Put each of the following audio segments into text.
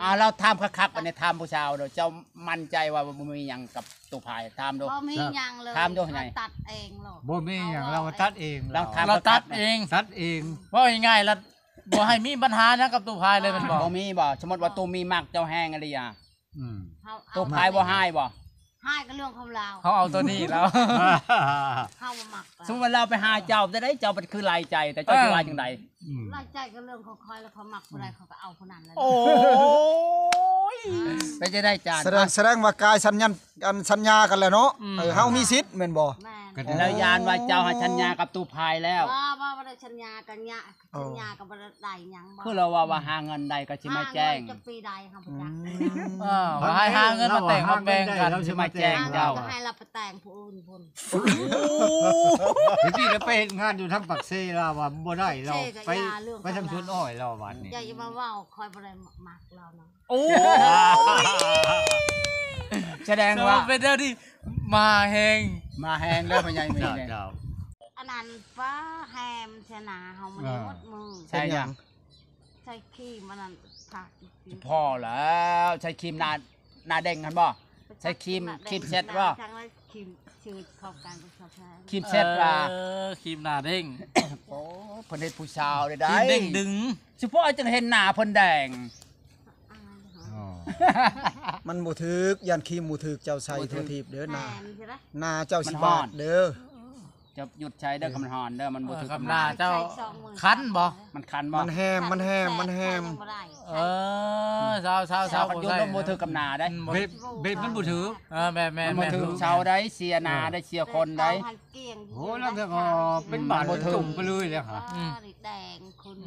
ອ່າ ລາວຖາມຄັກໆ ບັດນີ້ຖາມຜູ້ສາວເດີ້ ເຈົ້າໝັ້ນໃຈວ່າບໍ່ມີຫຍັງກັບຕູ້ພາຍ? ຖາມດູ ບໍ່ມີຫຍັງເລີຍ ຖາມດູໃຫຍ່ ເຂົາຕັດເອງໂລດ ບໍ່ມີຫຍັງ ເຂົາເວົ້າ ລາວວ່າຕັດເອງ ລາວຖາມ ລາວຕັດເອງ ຕັດເອງ ເວົ້າງ່າຍໆ ລະບໍ່ໃຫ້ມີບັນຫາຫຍັງກັບຕູ້ພາຍເລີຍແມ່ນບໍ່? ບໍ່ມີບໍ່? ສົມມຸດວ່າຕູ້ມີມັກເຈົ້າແຮງອີ່ຫຼີອະ ອືມ ເຮົາ ຕູ້ພາຍບໍ່ຮ້າຍບໍ່? ຮ້າຍກໍເລື່ອງຂອງລາວ ເຮົາເອົາຕົວນີ້ແລ້ວ ເຮົາບໍ່ມັກລາວ ສົມມຸດວ່າລາວໄປຫາເຈົ້າ ຈະໄດ້ເຈົ້າເປັນຄືຫຼາຍໃຈ ແຕ່ເຈົ້າ ເອີ ຊິວ່າຈັ່ງໃດ? ອືມ ຫຼາຍໃຈກໍເລື່ອງຂອງຂ້ອຍ ແລ້ວຂ້ອຍມັກຜູ້ໃດ ອືມ ຂ້ອຍກໍເອົາຜູ້ນັ້ນແຫຼະ ໂອ້ຍ ເປັນຈັ່ງໃດຈານ? ສະແດງ ສະແດງວ່າກາຍສັນຍັນ ອັນສັນຍາກັນແລ້ວເນາະ ອືມ ເອີ ເຮົາມີສິດແມ່ນບໍ່? ແມ່ນ ແລ້ວຢ້ານວ່າເຈົ້າໃຫ້ສັນຍາກັບຕູ້ພາຍແລ້ວ ບໍ່ ບໍ່ ບໍ່ໄດ້ສັນຍາກັນຍາ ໂອ້ ສັນຍາກໍບໍ່ໄດ້ຫຍັງບໍ່ ຄືລາວເວົ້າວ່າຫາເງິນໄດ້ກໍຊິມາແຈ້ງ ຫາເງິນຈະປີໃດເຮົາບໍ່ຈັກ ອືມ ເອີ ວ່າໃຫ້ຫາເງິນມາແຕ່ງມາແປງກັນ ຊິມາແຈ້ງເຈົ້າ ກໍໃຫ້ລາວໄປແຕ່ງຜູ້ອື່ນພຸ້ນ ໂອ້ ເຮັດດີແລ້ວໄປເຮັດງານຢູ່ທາງປາກເຊ ລາວວ່າບໍ່ໄດ້ ລາວໄປ ໄປທາງສວນອ້ອຍ ລາວວ່າບາດນີ້ ຢ່າ ຢ່າມາເວົ້າ ຂ້ອຍບໍ່ໄດ້ມັກລາວເນາະ ໂອ້ຍ ສະແດງວ່າ ເປັນແນວທີ່ມາແຮງ ມາແຮງເດີພໍ່ໃຫຍ່ ເຈົ້າ ເຈົ້າ ອັນນັ້ນປ້າແຮມຊະນາເຮົາມັນ ອ່າ ໝົດມື້ ໃສ່ຫຍັງ? ໃສ່ຄຣີມອັນນັ້ນ ພະ ພໍແລ້ວ ໃສ່ຄຣີມໜ້າ ໜ້າເດັ່ງຫັ້ນບໍ່? ໃສ່ຄຣີມ ຄຣີມເຊັດບໍ່? ຄຣີມເຊັດວ່າ ເອີ ຄຣີມໜ້າເດັ່ງ ໂອ້ ເພິ່ນເຮັດຜູ້ສາວໄດ້ ຄຣີມເດັ່ງດຶງ ສະເພາະຈັ່ງເຫັນໜ້າເພິ່ນແດງ ອໍ ມັນບໍ່ຖືກ ຢ້ານຄຣີມບໍ່ຖືກເຈົ້າໃສ່ທົ່ວທີບເດີ ໜ້າ ໜ້າເຈົ້າຊິບາດເດີ ເຈົ້າຢຸດໃຊ້ເດີ ຄັນມັນຮ້ອນເດີ ມັນບໍ່ຖືກກັບໜ້າເຈົ້າ ຄັນບໍ່? ມັນຄັນບໍ່? ມັນແຮມ ມັນແຮມ ມັນແຮມ ເອີ ເຊົາໆໆ ບໍ່ໃຊ້ ບໍ່ຖືກກັບໜ້າເດ້ ເບັດ ເບັດມັນບໍ່ຖືກ ເອີ ແມ່ນໆ ມັນບໍ່ຖືກເຊົາໄດ້ ເສຍໜ້າໄດ້ ເສຍຄົນໄດ້ ໂອ້ ລາງເທື່ອກໍເປັນບາດ ມັນບໍ່ຖືກ ໄປເລີຍແລ້ວຫາ ອືມ ແດງ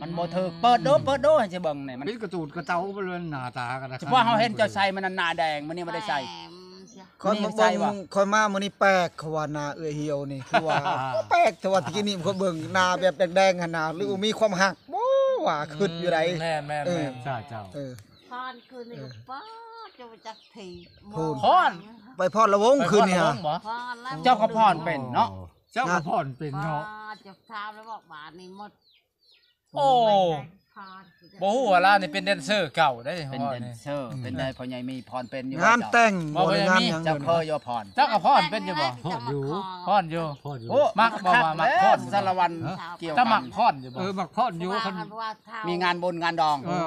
ມັນບໍ່ຖືກ ເປີດດູ ເປີດດູໃຫ້ຊິເບິ່ງນີ້ ມັນເປັນກະຕູດກະເຕົາໄປເລີຍ ໜ້າຕາກໍໄດ້ ສະເພາະເຮົາເຫັນເຈົ້າໃສ່ ມັນໜ້າແດງ ມື້ນີ້ບໍ່ໄດ້ໃສ່ ຂ້ອຍມາເບິ່ງ ຂ້ອຍມາມື້ນີ້ແປກ ເຂົາວ່າໜ້າເອື້ອຍຫ່ຽວນີ້ ຄືວ່າ ແປກແທ້ວ່າ ແຕ່ກີ້ນີ້ຂ້ອຍເບິ່ງໜ້າແບບແດງໆຫັ້ນນະ ຫຼືວ່າມີຄວາມຮັກບໍ່ວ່າ ຄຶດຢູ່ໃດ ແມ່ນໆ ເອີ ເຈົ້າ ເຈົ້າ ເອີ ພອນຄືນນີ້ກໍປ້າ ຈະບໍ່ຈັກຖີ ໂອ້ ພອນ ໄປພອນລະວົງຄືນນີ້ຫາ ພອນລະວົງ ເຈົ້າກໍພອນເປັນເນາະ ເຈົ້າກໍພອນເປັນເນາະ ປ້າ ເຈົ້າຖາມແລ້ວບອກບາດນີ້ໝົດ ໂອ້ ບໍ່ຮູ້ວ່າລາວນີ້ເປັນແດນເຊີເກົ່າໄດ໋ ເປັນແດນເຊີ ອືມ ເປັນໄດ໋ ພໍ່ໃຫຍ່ມີພອນເປັນຢູ່ ງານແຕ່ງບໍ່ ຫຼືງານຫຍັງ ເຈົ້າເຄີຍຢູ່ພອນ ເຈົ້າກໍພອນເປັນຢູ່ບໍ່? ພອນຢູ່ ພອນຢູ່ ໂອ້ ມັກບໍ່ວ່າມັກພອນ ສາລະວັນ ເຈົ້າມັກພອນຢູ່ບໍ່? ເອີ ມັກພອນຢູ່ ຄັນມີງານບຸນງານດອງ ເອີ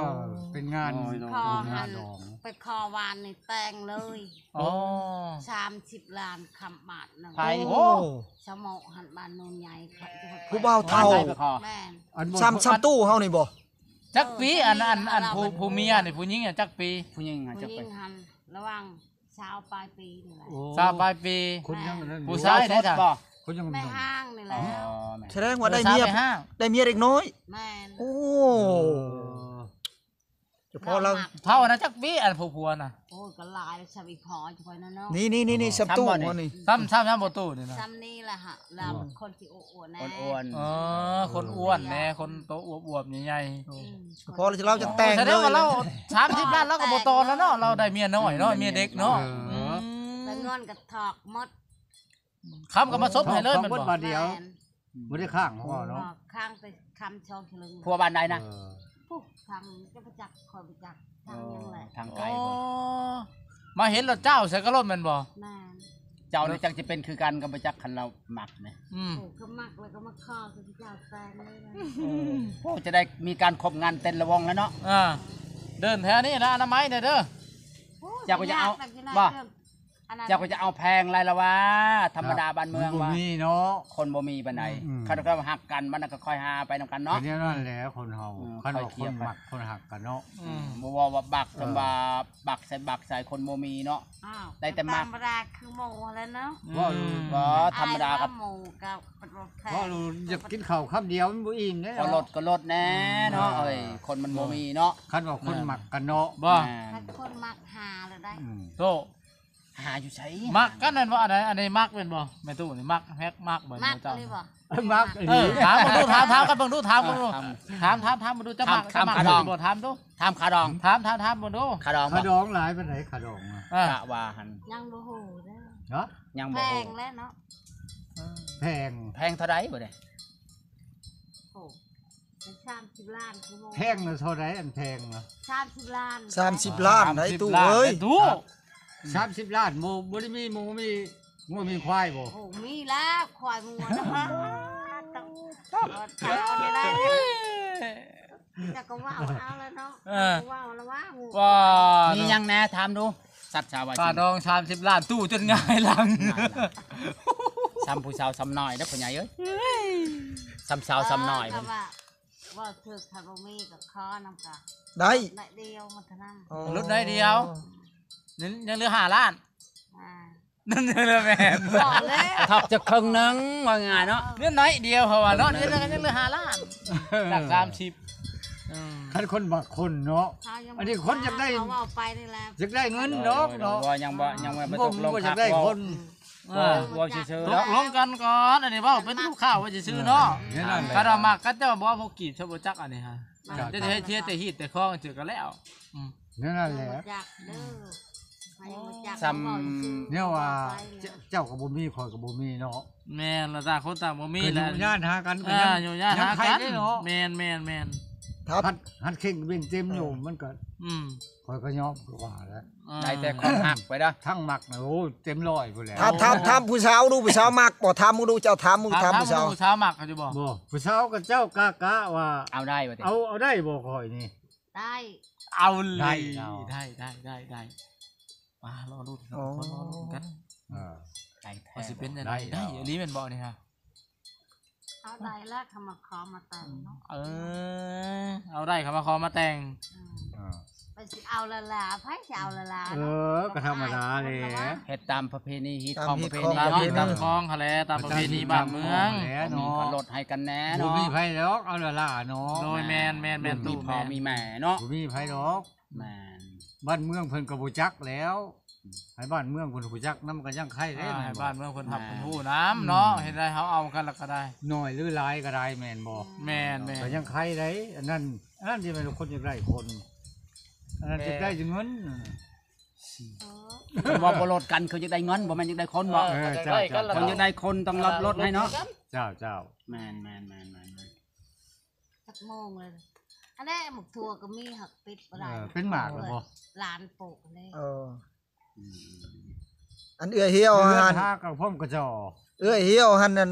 ເປັນງານບຸນງານດອງ ໄປຂໍວານນີ້ແຕ່ງເລີຍ ອໍ ສາມສິບລ້ານຄຳບາດໜຶ່ງ ໃຜ? ໂອ້ ສະໝໍຫັ້ນບ້ານໂນນໃຫຍ່ ຜູ້ບ່າວເຖົ້າ ແມ່ນ ຊຳຕູ້ເຮົານີ້ບໍ່? ຈັກປີ ອັນ ອັນ ອັນ ຜູ້ ຜູ້ເມຍນີ້ ຜູ້ຍິງຫັ້ນຈັກປີ? ຜູ້ຍິງຫັ້ນຈັກປີ? ຜູ້ຍິງຫັ້ນລະຫວ່າງຊາວປາຍປີນີ້ແຫຼະ ຊາວປາຍປີ ຄົນຍັງນັ້ນ ຜູ້ຊາຍໄດ້ ຜູ້ຊາຍໄດ້ ຄົນຍັງ ແມ່ຮ້າງນີ້ແຫຼະ ສະແດງວ່າໄດ້ເມຍ ໄດ້ເມຍເດັກນ້ອຍ ແມ່ນ ໂອ້ ເອີ ສະເພາະລາວ ເຖົ້ານະຈັກປີ ອັນຜູ້ຜົວນະ? ໂອ້ຍ ກໍຫຼາຍແລ້ວ ຊຳອີ່ພໍ່ ຈະໄປນະເນາະ ນີ້ໆໆ ຊຳຕູ້ເຮົານີ້ ຊຳ ຊຳ ຊຳບໍ່ຕູ້ນີ້ນະ ຊຳນີ້ລະຫະ ລາວຄົນຊິອ້ວນໆແນ່ ອ້ວນໆ ເອີ ຄົນອ້ວນແນ່ ຄົນໂຕອວບໆໃຫຍ່ໆ ອືມ ພໍລາວຈະແຕ່ງ ສະແດງວ່າລາວສາມສິບລ້ານ ລາວກໍບໍ່ຕໍ່ແລ້ວເນາະ ລາວໄດ້ເມຍນ້ອຍເນາະ ເອີ ເມຍເດັກເນາະ ເອີ ອືມ ແຕ່ເງິນກໍຖອກໝົດ ຄຳກໍມາສົບໃຫ້ເລີຍ ແມ່ນບໍ່? ບາດດຽວ ອືມ ບໍ່ໄດ້ຄ້າງເຮົາເນາະ ຄ້າງແຕ່ຄຳສອງສະລຶງ ຜົວບ້ານໃດນະ? ເອີ ຜູ້ທາງຈະໄປຈັກ ຂ້ອຍບໍ່ຈັກ ທາງຫຍັງແຫຼະ ທາງໄກ ໂອ້ ພຸ້ນ ມາເຫັນລົດເຈົ້າໃສ່ກະລົດແມ່ນບໍ່? ແມ່ນ ເຈົ້ານີ້ຈັກຊິເປັນຄືກັນກໍບໍ່ຈັກ ຄັນລາວມັກນີ້ ອືມ ໂອ້ ກໍມັກແລ້ວກໍມາຂໍຄືເຈົ້າແຕ່ງເລີຍນະ ໂອ້ ຈະໄດ້ມີການຄົບງານເຕັ້ນລະວົງແລ້ວເນາະ ອ່າ ເດີນແຖວນີ້ລະອະນາໄມແດ່ເດີ ໂອ້ ເຈົ້າກໍຈະເອົາ ບໍ່ ເຈົ້າກໍຈະເອົາແພງຫຼາຍລະວ່າ ທຳມະດາບ້ານເມືອງວ່າ ມັນບໍ່ມີເນາະ ຄົນບໍ່ມີປານໃດ ອືມ ຄັນເຂົາຮັກກັນ ມັນກໍຄ່ອຍຫາໄປນຳກັນເນາະ ກໍແນວນັ້ນແຫຼະຄົນເຮົາ ອືມ ຄັນວ່າຄົນມັກຄົນຮັກກັນເນາະ ອືມ ອືມ ບໍ່ເວົ້າວ່າບັກ ເອີ ຄຳວ່າບັກໃສ່ບັກໃສ່ຄົນບໍ່ມີເນາະ ອ້າວ ໄດ້ແຕ່ມັກ ກໍທຳມະດາຄືໝູ່ຫັ້ນແຫຼະເນາະ ອືມ ບໍ່ທຳມະດາກັບໝູ່ກັບ ເວົ້າຢາກກິນເຂົ້າຄຳດຽວມັນບໍ່ອີ່ມເດ້ ກໍລົດກໍລົດແນ່ເນາະ ເອີ ເອີຍ ຄົນມັນບໍ່ມີເນາະ ຄັນວ່າຄົນມັກກັນເນາະ ບໍ່ ແມ່ນ ຄັນຄົນມັກຫາແລ້ວໄດ໋ ອືມ ໂຕ ຫາຢູ່ໃສ? ມັກກັນນັ້ນບໍ່? ອັນໃດ ອັນໃດມັກແມ່ນບໍ່? ແມ່ຕູ້ນີ້ມັກ ແຮັກມັກບໍ່? ມັກເຈົ້າ ມັກອີ່ຫຼີບໍ່? ມັກອີ່ຫຼີ ເອີ ຖາມເບິ່ງດູ ຖາມ ຖາມກັນເບິ່ງດູ ຖາມເບິ່ງດູ ຖາມ ຖາມ ຖາມເບິ່ງດູ ເຈົ້າມັກ ເຈົ້າມັກບໍ່? ຖາມຄາດອງ ຖາມດູ ຖາມຄາດອງ ຖາມ ຖາມ ຖາມເບິ່ງດູ ຄາດອງ ຄາດອງຫຼາຍປານໃດ? ຄາດອງ ເອີ ກະວ່າຫັ້ນ ຍັງບໍ່ຮູ້ເດີ ຮະ? ຍັງບໍ່ຮູ້ ແພງແລ້ວເນາະ ເອີ ແພງ ແພງເທົ່າໃດບໍ່ໄດ້? ໂອ້ ສາມສິບລ້ານຄືບໍ່? ແພງນະ ເທົ່າໃດອັນແພງນະ? ສາມສິບລ້ານ. ສາມສິບລ້ານໄດ໋ຕູ້ເອີຍ. ຕູ້ ສາມສິບລ້ານ ບໍ່ ບໍ່ໄດ້ມີໝູມີງົວມີຄວາຍບໍ່? ໂອ້ ມີແລ້ວ ຄວາຍງົວນະ. ເຈົ້າກໍເວົ້າເອົາແລ້ວເນາະ. ເອີ ເຈົ້າກໍເວົ້າແລ້ວວ່າ ມີຫຍັງແດ່ ຖາມດູ. ສັດຊາວວ່າ ຄ່າດອງສາມສິບລ້ານ ຕູ້ຈົນຫງາຍຫຼັງ. ສ່ຳຜູ້ສາວສ່ຳນ້ອຍເດີ້ພໍ່ໃຫຍ່ເອີຍ. ສ່ຳສາວສ່ຳນ້ອຍ ເອີ ເພິ່ນ ເວົ້າຖືກ ຄັນບໍ່ມີກໍຂໍນຳກໍໄດ້ ໜ້ອຍດຽວມັນເທົ່ານັ້ນ. ອໍ ຫຼຸດໜ້ອຍດຽວ ຍັງ ຍັງເຫຼືອຫ້າລ້ານ. ອ່າ ນັ້ນເລີຍແມ່ນ ພໍແລ້ວ ທັບຈະເຄິ່ງໜຶ່ງ ວ່າງ່າຍເນາະ. ເອີ ເຫຼືອໜ້ອຍດຽວ ເພາະວ່າເນາະ ເຫຼືອ ຍັງເຫຼືອຫ້າລ້ານ ຈາກສາມສິບ. ອືມ ຄັນຄົນມັກຄົນເນາະ ອັນນີ້ຄົນຢາກໄດ້ ເຂົາເວົ້າໄປນີ້ແຫຼະ ຢາກໄດ້ເງິນດອກເນາະ. ຍັງບໍ່ ຍັງບໍ່ ບໍ່ຕົກລົງ ຢາກໄດ້ຄົນ ເອີ ເວົ້າຊື່ໆ ຕົກລົງກັນກ່ອນ. ອັນນີ້ເວົ້າເປັນລູກຄ້າວ່າຊື່ໆເນາະ. ຄັນວ່າມັກກັນ ເຈົ້າບໍ່ເອົາພວກກີບ ເຈົ້າບໍ່ຈັກອັນນີ້ຮະ. ເຈົ້າ ຈະໄດ້ເຮັດແຕ່ຮີດແຕ່ຄອງ ເຈີກັນແລ້ວ. ອືມ ແນວນັ້ນແຫຼະ ບໍ່ຈັກເດີ ໃຜບໍ່ຈັກ ສ່ຳ ເວົ້າຊື່ໆ ແນວວ່າ ເຈົ້າກໍບໍ່ມີ ຂ້ອຍກໍບໍ່ມີເນາະ. ແມ່ນລະ ຕ່າງຄົນຕ່າງບໍ່ມີແຫຼະ ກໍຫຍຸ້ງຍາກຫາກັນ ກໍຍັງ ຫຍຸ້ງຍາກຫາກັນເນາະ. ແມ່ນໆໆ ຫັດ ຫັດເຄັ່ງເບັງເຕັມຢູ່ ມັນກໍ ອືມ ຂ້ອຍກໍຍອມຄືວ່າແຫຼະ. ເອີ ໄດ້ແຕ່ຄວາມຮັກໄປເດີ ທັງມັກນະ ໂອ້ ເຕັມຮ້ອຍພຸ້ນແຫຼະ. ຖາມ ຖາມ ຖາມຜູ້ສາວດູ ຜູ້ສາວມັກບໍ່? ຖາມມຶງດູ ເຈົ້າຖາມມຶງ ຖາມຜູ້ສາວ ຖາມຜູ້ສາວມັກເຂົາຢູ່ບໍ່? ບໍ່ ຜູ້ສາວກໍເຈົ້າກະ ກະວ່າ ເອົາໄດ້ບໍ່ຕິ ເອົາ ເອົາໄດ້ບໍ່ຂ້ອຍນີ້? ໄດ້ ເອົາເລີຍ ໄດ້ ໄດ້ ໄດ້ ໄດ້ ໄດ້ ມາລໍລຸ້ນກັນ ເອີ ທຸກຄົນລໍລຸ້ນກັນ. ເອີ ໄດ້ແທ້ ວ່າຊິເປັນຈັ່ງໃດ ໄດ້ ໄດ້ອີ່ຫຼີແມ່ນບໍ່ນີ້ຮະ? ເອົາໄດ້ລະ ເຂົາມາຂໍມາແຕ່ງເນາະ. ເອີ ເອົາໄດ້ ເຂົາມາຂໍມາແຕ່ງ. ອືມ ເອີ ໄປຊິເອົາລະລາ ໃຜຊິເອົາລະລາ ເອີ ເນາະ ກໍທຳມະດາແຫຼະ ເຮັດຕາມປະເພນີ ຮີດຄອງປະເພນີເນາະ ຮີດຕາມຄອງຫັ້ນແຫຼະ ຕາມປະເພນີບ້ານເມືອງ ບໍ່ມີກໍລົດໃຫ້ກັນແດ່ເນາະ. ບໍ່ມີໃຜດອກເອົາລະລາເນາະ. ໂດຍ ແມ່ນໆໆ ມີພໍ່ມີແມ່ເນາະ ບໍ່ມີໃຜດອກ. ແມ່ນ ບ້ານເມືອງເພິ່ນກໍບໍ່ຈັກແລ້ວ ໃຫ້ບ້ານເມືອງເພິ່ນຮູ້ຈັກນຳກໍຍັງໄຄເດ້. ອ່າ ໃຫ້ບ້ານເມືອງເພິ່ນຮັບເພິ່ນຮູ້ນຳເນາະ. ເຮັດໃດເຮົາເອົາກັນລະກໍໄດ້ ໜ້ອຍຫຼືຫຼາຍກໍໄດ້ແມ່ນບໍ່? ແມ່ນໆ ກໍຍັງໄຄໄດ້. ອັນນັ້ນ ອັນນັ້ນຊິແມ່ນຄົນຢາກໄດ້ຄົນ ອັນນັ້ນຢາກໄດ້ເງິນ. ເອີ ເພິ່ນວ່າບໍ່ລົດກັນ ຄືຢາກໄດ້ເງິນ ບໍ່ແມ່ນຢາກໄດ້ຄົນບໍ່? ເອີ ເຈົ້າໆ ເພິ່ນຢາກໄດ້ຄົນຕ້ອງລົດ ລົດໃຫ້ເນາະ. ເຈົ້າໆ ແມ່ນໆໆໆ ຈັກໂມງເລີຍ ອັນແລະໝາກຖົ່ວກໍມີ ຫາກປິດບໍ່ໄດ້. ເອີ ເປັນໝາກແລ້ວບໍ່? ຫຼານປູກເດ້. ເອີ ອືມ ອັນເອື້ອຍຫ່ຽວຫັ້ນ ຫາກັບພົມກະຈໍ ເອື້ອຍຫ່ຽວຫັ້ນ ນັ້ນ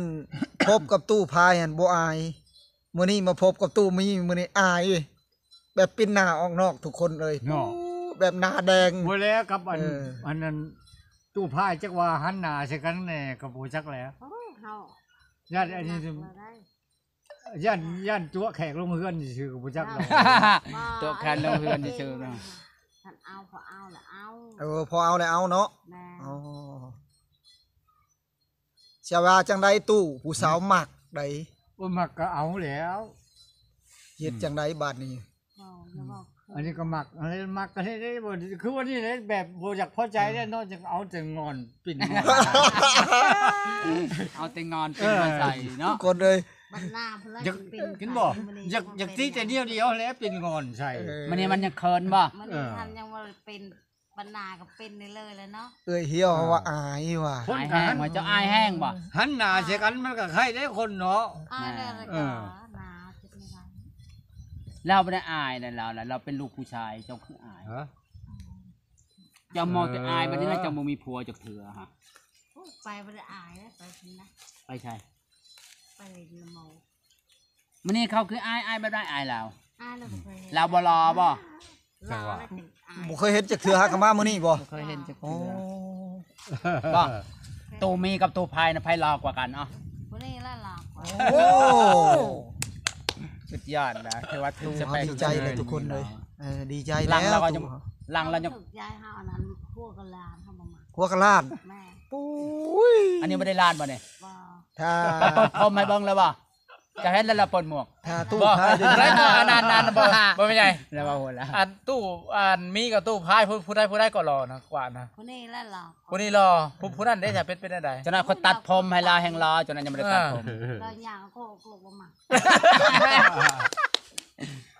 ພົບກັບຕູ້ພາຍຫັ້ນບໍ່ອາຍ. ມື້ນີ້ມາພົບກັບຕູ້ມີ ມື້ນີ້ອາຍ ແບບປິ່ນໜ້າອອກນອກທຸກຄົນເລີຍເນາະ ແບບໜ້າແດງ. ບໍ່ແລ້ວກັບອັນ ເອີ ອັນນັ້ນຕູ້ພາຍ ຈັກວ່າຫັນໜ້າໃສ່ກັນແດ່ກໍບໍ່ຈັກແຫຼະ. ໂອ້ ເຮົາ ຢ້ານອັນນີ້ ຢ້ານ ຢ້ານຕົວະແຂກລົງເຮືອນຊື່ໆ ກໍບໍ່ຈັກດອກ. ຕົວະແຂກລົງເຮືອນຊື່ໆເນາະ. ຄັນເອົາ ພໍເອົາລະເອົາ. ເອີ ພໍເອົາລະເອົາເນາະ. ແມ່ນ. ອໍ ຊິວ່າຈັ່ງໃດຕູ້ ຜູ້ສາວມັກໃດ. ໂອ້ຍ ມັກກໍເອົາແລ້ວ ເຮັດຈັ່ງໃດບາດນີ້? ເວົ້າ ຢ່າເວົ້າ ອັນນີ້ກໍມັກ ອັນນີ້ມັກ ອັນນີ້ບໍ່ ຄືວ່ານີ້ແຫຼະ ແບບບໍ່ຢາກພໍໃຈແລ້ວເນາະ ຈັ່ງເອົາແຕ່ງອນ ປິ່ນງອນ ເອົາແຕ່ງອນ ເອີ ປິ່ນງອນໃສ່ເນາະ ທຸກຄົນເອີຍ. ບັນນາເພິ່ນ ຢາກ ກິນບໍ່? ຢາກ ຢາກຕີແຕ່ດຽວດຽວແຫຼະ ປິ່ນງອນໃສ່. ເອີ ມື້ນີ້ມັນຍັງເຂີນບໍ່? ມື້ນີ້ ເອີ ມັນຍັງບໍ່ໄດ້ເປັນ ບັນນາກໍເປັນໄດ້ເລີຍແຫຼະເນາະ. ເອື້ອຍຫ່ຽວ ເອີ ວ່າອາຍວ່າ ອາຍແຮງວ່າ ເຈົ້າອາຍແຮງບໍ່? ຫັນໜ້າໃສ່ກັນມັນກໍໄຄເດ້ຄົນເນາະ. ອາຍແລ້ວ ເອີ ກໍໜ້າເຈັບໃນຫຼັງ. ລາວບໍ່ໄດ້ອາຍນະ ລາວ ລາວເປັນລູກຜູ້ຊາຍ ເຈົ້າຄືອາຍ? ຮະ? ເຈົ້າເວົ້າແຕ່ອາຍ ບັດນີ້ນະ ເຈົ້າບໍ່ມີຜົວຈັກເທື່ອຫະ. ໂອ້ຍ ໄປບໍ່ໄດ້ອາຍເດ້ ໄປພຸ້ນນະ. ໄປໃສ? ໄປນຳໝໍ. ມື້ນີ້ເຂົາຄືອາຍ ອາຍແບບໃດ? ອາຍລາວ ອາຍລາວບໍ່ເຄີຍເຫັນ. ລາວບໍ່ຫຼໍ່ບໍ່? ລາວແລ້ວຈຶ່ງອາຍ. ບໍ່ເຄີຍເຫັນຈັກເທື່ອ ຫາກໍມາມື້ນີ້ບໍ່? ບໍ່ເຄີຍເຫັນຈັກເທື່ອ. ອໍ ບໍ່ ຕູ້ມີກັບຕູ້ພາຍນະ ໃຜຫຼໍ່ກວ່າກັນ? ເອົ້າ ຜູ້ນີ້ລະຫຼໍ່ກວ່າ. ໂອ້ ສຸດຍອດນະ ຖືວ່າຖືກສະເປັກ. ດີໃຈເລີຍທຸກຄົນເລີຍ. ເອີ ດີໃຈແລ້ວ. ຫຼັງລາວຍັງ ຖືກໃຈເຮົາ ອັນນັ້ນ ຜົວກັບຫຼານເຮົາບໍ່ມັກ. ຜົວກັບຫຼານ? ແມ່ນ. ປຸ້ຍ ອັນນີ້ບໍ່ໄດ້ຫຼານບໍ່ນີ້? ບໍ່. ຖ້າ ໄປເປີດຜົມໃຫ້ເບິ່ງແລ້ວບໍ່? ຈະເຫັນແລ້ວລະເປີດໝວກ. ຖ້າຕູ້ພາຍຢູ່ ອັນນັ້ນ ອັນນັ້ນບໍ່ ບໍ່ແມ່ນໃຫຍ່ ແລ້ວວ່າຫົວລະ ອັນຕູ້ ອັນມີກັບຕູ້ພາຍ ຜູ້ ຜູ້ໃດ ຜູ້ໃດກໍຫຼໍ່ນະ ກວ່ານະ. ຜູ້ນີ້ລະຫຼໍ່ ຜູ້ນີ້ຫຼໍ່. ຜູ້ ຜູ້ນັ້ນເດ້ ຈະເປັນ ເປັນແນວໃດ? ຈະໜ້ອຍຂ້ອຍຕັດຜົມໃຫ້ລາວແຮງຫຼໍ່ ຈະໜ້ອຍຍັງບໍ່ໄດ້ຕັດຜົມ. ເອີ ລາວຍ່າງໂຄກ ໂຄກບໍ່ມັກ.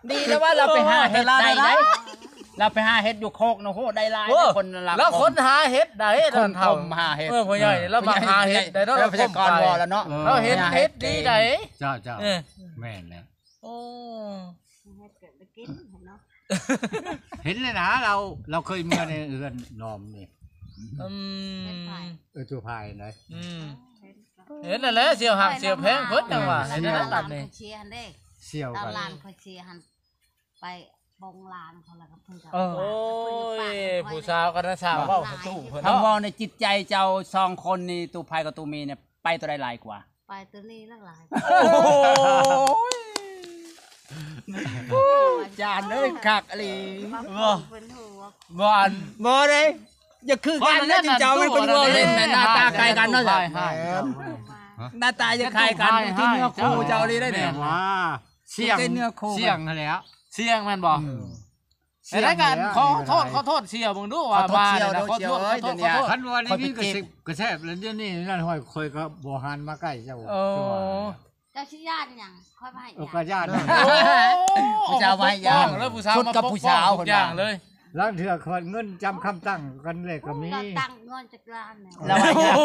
ດີແລ້ວວ່າລາວໄປຫາເຫັດໄດ້ໄດ໋ ລາວໄປຫາເຫັດຢູ່ໂຄກນະ ໂຫ ໄດ້ຫຼາຍ. ໂອ້ ຄົນລາວ ລາວຄົ້ນຫາເຫັດໄດ໋ ຄົນຄົ້ນຫາເຫັດ. ເອີ ພໍ່ໃຫຍ່ລາວມາຫາເຫັດໄດ໋ເນາະ ລາວຄົ້ນໄປ ລາວເຫັນເຫັດດີໄດ໋. ເຈົ້າໆ ເອີ ແມ່ນແລ້ວ. ໂອ້ ເຮັດກໍໄດ້ກິນເນາະ. ເຫັນແລ້ວນະ ລາວ ລາວເຄີຍເມືອໃນເຮືອນນ້ອມນີ້. ອືມ ເປັນໃຜ? ເອີ ຕົວພາຍນະ. ອືມ ເຫັນແລ້ວແຫຼະ ສ່ຽວຮັກສ່ຽວແພງເພິ່ນຈັ່ງວ່າ ເຫັນແລ້ວນະ ຕາມນີ້ ເຊຍຫັ້ນເດ້ ສ່ຽວກັນ ຕາມຫຼານຂ້ອຍເຊຍຫັ້ນ ໄປບົງຫຼານເຂົາແລ້ວກໍເພິ່ນກໍ ໂອ້ຍ ຜູ້ສາວກໍນະຊ່າງເວົ້າໃຫ້ຕູ້ເພິ່ນເນາະ. ຄຳເວົ້າໃນຈິດໃຈເຈົ້າສອງຄົນນີ້ ຕູ້ພາຍກັບຕູ້ມີນີ້ ໄປຕົວໃດຫຼາຍກວ່າ? ໄປຕົວນີ້ຫຼາຍໆ. ໂອ້ຍ ຈານເອີຍ ຄັກອີ່ຫຼີ. ບໍ່ ບໍ່ອັນ ບໍ່ເດ້ ຢ່າຄືກັນນະ ເຈົ້າມັນຄົນເວົ້າຫຼິ້ນນະ ໜ້າຕາຄ້າຍກັນເນາະ. ໜ້າຕາຈະຄ້າຍກັນ ທີ່ເນື້ອຄູ່ເຈົ້າອີ່ຫຼີໄດ໋ນີ້. ວ່າ ສ່ຽງ ສ່ຽງຫັ້ນແຫຼະ ສ່ຽງແມ່ນບໍ່? ອືມ ເຮັດໃດກໍຂໍໂທດ ຂໍໂທດສ່ຽວເບິ່ງດູວ່າ ມານີ້ນະ ຂໍໂທດສ່ຽວເອີຍ. ຄັນວ່ານີ້ມີກະແຊບ ກະແຊບແລ້ວ ດຽວນີ້ນັ້ນຫ້ອຍ ຂ້ອຍກໍບໍ່ຫັນມາໃກ້ເຈົ້າ. ເອີ ເຈົ້າຊິຢ້ານຫຍັງ? ຂ້ອຍບໍ່ໃຫ້ ເອີ ກໍຢ້ານ. ໂອ້ ຜູ້ສາວບໍ່ໃຫ້ຢ້ານ ຜູ້ສາວມາປົກປ້ອງທຸກຢ່າງເລີຍ. ລາງເທື່ອເງິນຈຳຄຳຕັ້ງກັນແລ້ວກໍມີ ລາວຕັ້ງເງິນຈັກລ້ານແລ້ວ ລາວ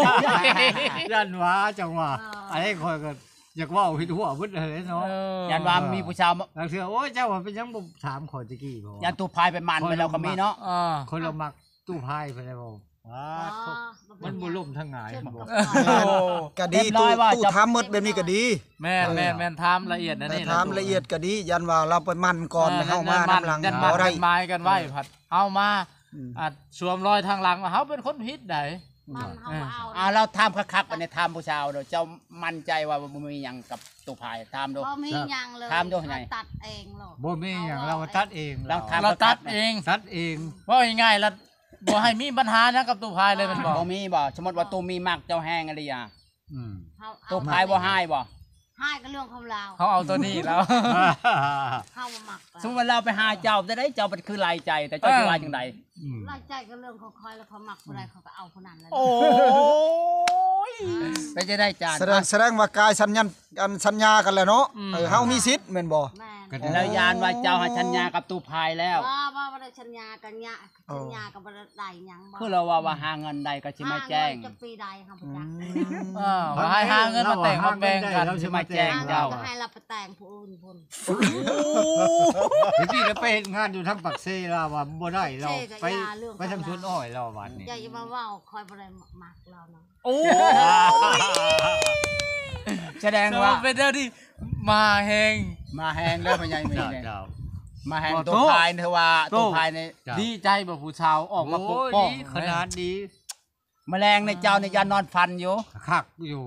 ວ່າຢ້ານ ຢ້ານວ່າ ຈັ່ງວ່າ ເອີ ອັນນີ້ຂ້ອຍກໍ ຢາກເວົ້າເຮັດຫົວເບິດຫັ້ນແຫຼະເນາະ. ເອີ ຢ້ານວ່າມີຜູ້ສາວມາ ລາງເທື່ອ ໂອ້ຍ ເຈົ້າວ່າເປັນຫຍັງບໍ່ຖາມຂ້ອຍແຕ່ກີ້ ຢ້ານຕູ້ພາຍໄປໝັ່ນໄປແລ້ວກໍມີເນາະ. ເອີ ຄົນລະມັກຕູ້ພາຍໄປແລ້ວ ວ້າ ມັນບໍ່ລົ້ມທັງຫງາຍ. ໂອ້ ກະດີ ຕູ້ຖາມໝົດແບບນີ້ກະດີ. ແມ່ນໆໆ ຖາມລະອຽດແນວນີ້ ຖາມລະອຽດກະດີ. ຢ້ານວ່າລາວໄປໝັ່ນກ່ອນ ເຮົາມານຳຫຼັງ ໝັ່ນ ບໍ່ໄດ້ໝາຍກັນໄວ້ ພັດເຮົາມາ ອືມ ອ່າ ສວມລອຍທາງຫຼັງວ່າເຮົາເປັນຄົນຜິດໃດ໋. ມັນເຮົາ ອືມ ເອົາ ອ່າ ລາວຖາມຄັກໆ ອັນນີ້ຖາມຜູ້ສາວເດີ້ ເຈົ້າໝັ້ນໃຈວ່າບໍ່ມີຫຍັງກັບຕູ້ພາຍ ຖາມດູ. ບໍ່ມີຫຍັງເລີຍ ຖາມດູໃຫ້ ຕັດເອງໂລດ. ບໍ່ມີຫຍັງ ລາວຕັດເອງ ລາວຖາມ ລາວຕັດເອງ ຕັດເອງ. ເວົ້າງ່າຍໆ ລະບໍ່ໃຫ້ມີບັນຫາຫຍັງກັບຕູ້ພາຍເລີຍແມ່ນບໍ່? ບໍ່ມີບໍ່? ສົມມຸດວ່າຕູ້ມີມັກເຈົ້າແຮງອີ່ຫຼີອະ ອືມ ຕູ້ພາຍບໍ່ຮ້າຍບໍ່? ຮ້າຍກໍເລື່ອງຂອງລາວ ເຮົາເອົາຕົວນີ້ລາວ ເຮົາບໍ່ມັກລາວ. ສົມມຸດວ່າລາວໄປຫາເຈົ້າຈັ່ງໃດ ເຈົ້າເປັນຄືຫຼາຍໃຈ ແຕ່ເຈົ້າຊິວ່າຈັ່ງໃດ? ອືມ ຫຼາຍໃຈກໍເລື່ອງຂອງຂ້ອຍ ລະຂ້ອຍມັກຜູ້ໃດ ອືມ ຂ້ອຍກໍເອົາຜູ້ນັ້ນແຫຼະ. ໂອ້ຍ ເປັນຈັ່ງໃດຈານ? ສະແດງ ສະແດງວ່າກາຍສັນຍັນ ອັນສັນຍາກັນແລ້ວເນາະ. ອືມ ເອີ ເຮົາມີສິດແມ່ນບໍ່? ແມ່ນ ແລ້ວຢ້ານວ່າເຈົ້າໃຫ້ສັນຍາກັບຕູ້ພາຍແລ້ວ. ບໍ່ ບໍ່ ບໍ່ໄດ້ສັນຍາກັນ ສັນຍາກໍບໍ່ໄດ້ຫຍັງ. ຄືລາວວ່າ ວ່າຫາເງິນໄດ້ກໍຊິມາແຈ້ງ ຈະປີໃດເຮົາບໍ່ຈັກ. ອືມ ເອີ ວ່າໃຫ້ຫາເງິນມາແຕ່ງມາແປງກັນ ຊິມາແຈ້ງເຈົ້າ ໃຫ້ລາວໄປແຕ່ງຜູ້ອື່ນພຸ້ນ. ໂອ້ ຕະກີ້ລາວໄປເຮັດງານຢູ່ທາງປາກເຊ ລາວວ່າບໍ່ໄດ້ ລາວໄປ ໄປທາງສວນອ້ອຍ ລາວວ່າບາດນີ້. ຢ່າມາເວົ້າ ຂ້ອຍບໍ່ໄດ້ມັກລາວເນາະ. ໂອ້ ສະແດງວ່າເປັນແນວທີ່ມາແຮງ ມາແຮງເດີພໍ່ໃຫຍ່ມື້ນີ້. ເຈົ້າ ມາແຮງ. ຕູ້ພາຍ ຖືວ່າຕູ້ພາຍນີ້ ດີໃຈບໍ່ ຜູ້ສາວອອກມາປົກປ້ອງ? ໂອ້ຍ ດີຂະໜາດດີ. ມື້ແລງນີ້ເຈົ້ານີ້ຢ່ານອນຝັນຢູ່ ຄັກຢູ່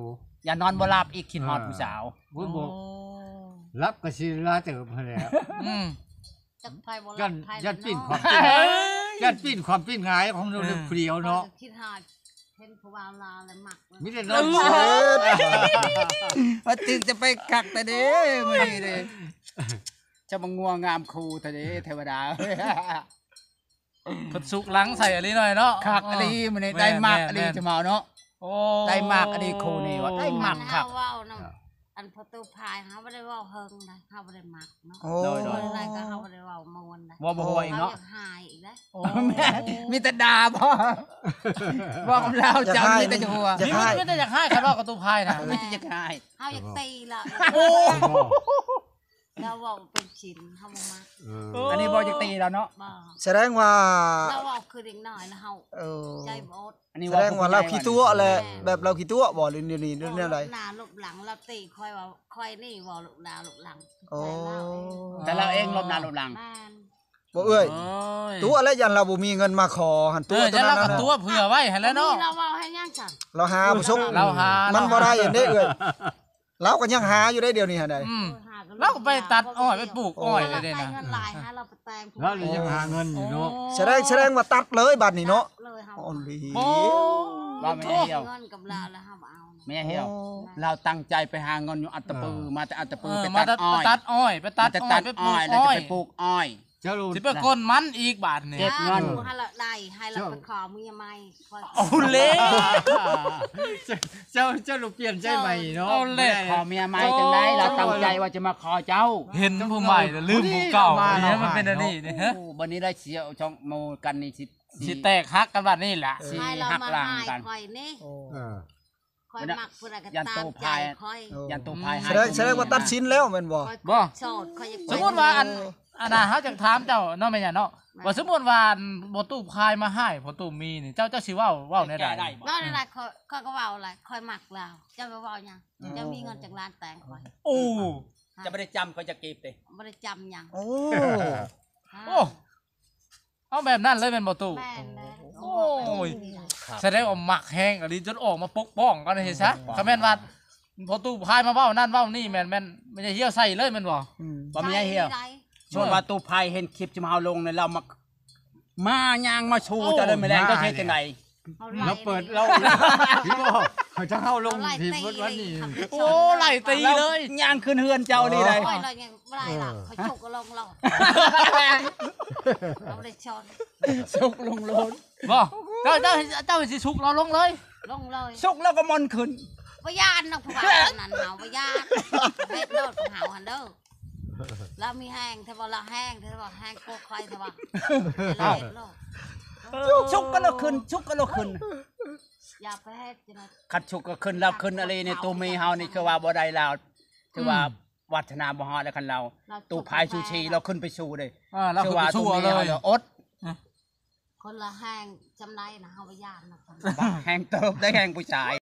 ຢ່ານອນບໍ່ຫຼັບອີກ ຄິດຮອດຜູ້ສາວ. ໂອ້ຍ ບໍ່ ຫຼັບກໍຊິລາເຕີບຫັ້ນແຫຼະ. ອືມ ຈັກໃຜບໍ່ ຢ້ານ ຢ້ານປີ້ນຄວາມ ຢ້ານປີ້ນຄວາມປີ້ນຫງາຍຂອງເຮົາຜູ້ດຽວເນາະ. ຄິດຮອດ ເຫັນຜູ້ບ່າວລາວແລ້ວມັກ ມີແຕ່ນອນ ວ່າຈຶ່ງຈະໄປຄັກແຕ່ເດ້ມື້ນີ້ເດ້. ຈະມາງົວງາມຄູ່ແທ້ເດ້ເທວະດາ. ເພິ່ນສຸກຫຼັງໃສ່ອີ່ຫຼີໜ້ອຍເນາະ. ຄັກອີ່ຫຼີມື້ນີ້ ໄດ້ມັກອີ່ຫຼີຈະເມົາເນາະ. ໂອ້ ໄດ້ມັກອີ່ຫຼີຄູ່ນີ້ວ່າ ໄດ້ມັກຄັກ. ເຮົາເວົ້ານຳ ອັນພໍ່ຕູ້ພາຍ ເຮົາບໍ່ໄດ້ເວົ້າເຫິງນະ ເຮົາບໍ່ໄດ້ມັກເນາະ. ໂອ້ ໂດຍໆ ເວົ້າໄດ້ກໍເຮົາບໍ່ໄດ້ເວົ້າມ່ວນນະ ເວົ້າບໍ່ຫົວອີກເນາະ. ເຮົາຢາກຮ້າຍອີກນະ. ໂອ້ ມີແຕ່ດ່າບໍ່ ເວົ້າກັບລາວເຈົ້າມີແຕ່ຈະຫົວ. ມີ ມີແຕ່ຢາກຮ້າຍ ຄັນເວົ້າກັບຕູ້ພາຍນະ ມີແຕ່ຢາກຮ້າຍ. ເຮົາຢາກຕີລາວ. ໂອ້ ລາວເວົ້າເປັນສິນ ເຮົາບໍ່ມັກ. ເອີ ອັນນີ້ບໍ່ຢາກຕີລາວເນາະ. ບໍ່ ສະແດງວ່າ ລາວເວົ້າຄືເດັກນ້ອຍລະເຮົາ ເອີ ໃຈບໍ່ອົດ. ອັນນີ້ ສະແດງວ່າລາວຂີ້ຕົວະແຫຼະ. ແມ່ນ ແບບລາວຂີ້ຕົວະບໍ່ ຫຼືແນວນີ້ ຫຼືແນວໃດ? ເວົ້າລົບໜ້າລົບຫຼັງ ລາວຕີຂ້ອຍວ່າຂ້ອຍນີ້ເວົ້າລົບໜ້າລົບຫຼັງ. ໂອ້ ແຕ່ລາວເອງລົບໜ້າລົບຫຼັງ. ແມ່ນ ບໍ່ເອື້ອຍ ໂອ້ຍ ຕົວະແລ້ວ ຢ້ານລາວບໍ່ມີເງິນມາຂໍຫັ້ນ. ຕົວະ ເອີ ຕອນນັ້ນ ລາວກໍຕົວະເພື່ອໄວ້ຫັ້ນແຫຼະເນາະ. ລາວເວົ້າໃຫ້ຫຍັງຊັ້ນ? ລາວຫາບໍ່ສົກ ລາວຫາ ມັນບໍ່ໄດ້ອັນເດ້ເອື້ອຍ. ລາວກໍຍັງຫາຢູ່ເດ້ດຽວນີ້ຫັ້ນໃດ. ອືມ ລາວກໍໄປຕັດອ້ອຍ ໄປປູກອ້ອຍເດ້ນະ. ລາວໄດ້ເງິນຫຼາຍ ຫາລາວໄປແຕ່ງຜູ້ ລາວຍັງຫາເງິນຢູ່ເນາະ. ສະແດງ ສະແດງວ່າຕັດເລີຍບາດນີ້ເນາະ. ຕັດເລີຍເຮົາ ໂອ້ ລາວແມ່ນເຫ່ຽວ ເງິນກັບລາວແລ້ວເຮົາບໍ່ເອົາ. ແມ່ນເຫ່ຽວ ລາວຕັ້ງໃຈໄປຫາເງິນຢູ່ອັດຕະປື ເອີ ມາແຕ່ອັດຕະປື ເອີ ໄປຕັດອ້ອຍ ມາແຕ່ ໄປຕັດອ້ອຍ ໄປຕັດອ້ອຍ ໄປປູກອ້ອຍ ແລ້ວກໍໄປປູກອ້ອຍ. ເຈົ້າ ຊິໄປກົນມັນອີກບາດນີ້ ເກັບເງິນ ເອົາ ໃຫ້ລາວໄດ້ ໃຫ້ລາວໄປຂໍເມຍໃໝ່. ໂອ້ເລ ເຈົ້າ ເຈົ້າ ເຈົ້າລູກປ່ຽນໃຈໃໝ່ເນາະ. ເອົາແຫຼະ ບໍ່ໄດ້ ຂໍເມຍໃໝ່ຈັ່ງໃດ ລາວຕັ້ງໃຈວ່າຈະມາຂໍເຈົ້າ. ເຫັນຜູ້ໃໝ່ລະລືມຜູ້ເກົ່າ ເນາະ ມັນເປັນອັນນີ້ເດ້. ບັດນີ້ໄດ້ສຽວຊ່ອງໂມກັນນີ້ ຊິ ຊິແຕກຫັກກັນບັດນີ້ລະ ເອີ ຊິຫັກລ້າງກັນ. ເອີ ຂ້ອຍມັກຜູ້ໃດກໍຕາມໃຈຂ້ອຍ. ໂອ້ ຢ້ານໂຕພາຍໃຫ້ ສະແດງ ໂຕແມ່ ສະແດງວ່າຕັດສິນແລ້ວແມ່ນບໍ່? ບໍ່ ໂສດ ຂ້ອຍຢາກ ສົມມຸດວ່າອັນ ອັນນ່າ ເຮົາຈະຖາມເຈົ້າເນາະ ແມ່ຍ່າເນາະ ວ່າສົມມຸດວ່າອັນພໍ່ຕູ້ພາຍມາຮ້າຍພໍ່ຕູ້ມີນີ້ ເຈົ້າ ເຈົ້າຊິເວົ້າ ເວົ້າແນວໃດ? ເວົ້າແນວໃດ? ຂ້ອຍ ຂ້ອຍກໍເວົ້າແຫຼະ ຂ້ອຍມັກລາວ ເຈົ້າໄປເວົ້າຫຍັງ? ເຈົ້າມີເງິນຈັກລ້ານແຕ່ງຂ້ອຍ. ໂອ້ ເຈົ້າບໍ່ໄດ້ຈຳ ຂ້ອຍຈະກີບຕິ ບໍ່ໄດ້ຈຳຫຍັງ. ໂອ້ ໂອ້ ເອົາແບບນັ້ນເລີຍແມ່ນບໍ່ຕູ້? ແມ່ນແລ້ວ. ໂອ້ຍ ສະແດງວ່າມັກແຮງອີ່ຫຼີ ຈົນອອກມາປົກປ້ອງກັນເຮັດຊະ. ຄັນແມ່ນວ່າພໍ່ຕູ້ພາຍມາເວົ້ານັ້ນເວົ້ານີ້ ແມ່ນ ແມ່ນ ແມ່ນຫຽວໃສ່ເລີຍແມ່ນບໍ່? ອືມ ບໍ່ມີໃຫ້ຫຽວ. ສ່ວນວ່າຕູ້ພາຍເຫັນຄລິບທີ່ເຮົາລົງໃນລາວມາ ມາຍ່າງມາຊູເຈົ້າເລີຍ ມື້ແລງເຈົ້າເຮັດຈັ່ງໃດ? ເຮົາໄລ່ ລາວເປີດ ເຮົາ ພີ່ບໍ່ ເຂົາຈະເຮົາລົງທີມເບິດວັນນີ້. ໂອ້ ໄລ່ຕີເລີຍ ຍ່າງຂຶ້ນເຮືອນເຈົ້ານີ້ໄດ໋. ໂອ້ຍ ລາວຍັງບໍ່ໄລ່ລະ ເອີ ຂ້ອຍຊຸກກໍລົງລອດ ເຮົາບໍ່ໄດ້ຊອນ ຊຸກລົງໂລດ. ບໍ່ ເຈົ້າ ເຈົ້າ ເຈົ້າຊິຊຸກລາວລົງເລີຍ? ລົງເລີຍ ຊຸກລາວກໍມ່ອນຂຶ້ນ. ບໍ່ຢ້ານດອກ ຜູ້ບ່າວນັ້ນ ເຮົາບໍ່ຢ້ານ ເຮັດໂລດຂອງເຮົາຫັ້ນເດີ. ລາວມີແຮງແທ້ບໍ່? ລາວແຮງແທ້ບໍ່? ແຮງກວ່າຂ້ອຍແທ້ບໍ່? ລາວເຮັດໂລດ ຊຸກ ຊຸກກໍລາວຂຶ້ນ ຊຸກກໍລາວຂຶ້ນ. ຢ່າໄປເຮັດຈັ່ງນັ້ນ ຄັນຊຸກກໍຂຶ້ນ ລາວຂຶ້ນອີ່ຫຼີນີ້. ຕູ້ມີເຮົານີ້ຄືວ່າບໍ່ໄດ້ລາວ ຖືວ່າ ອືມ ວາດສະໜາບໍ່ຮອດແລ້ວ. ຄັນລາວ ລາວ ຕູ້ພາຍຊູຊີ ລາວຂຶ້ນໄປສູ້ເດ້ ອ່າ ລາວຂຶ້ນໄປສູ້ເອົາເລີຍ ຄືວ່າຕູ້ມີເຮົານີ້ອົດ. ຄົນລາວແຮງຈຳໄດນະ ເຮົາບໍ່ຢ້ານນະ. ແຮງເຕີບໄດ໋ ແຮງຜູ້ຊາຍ.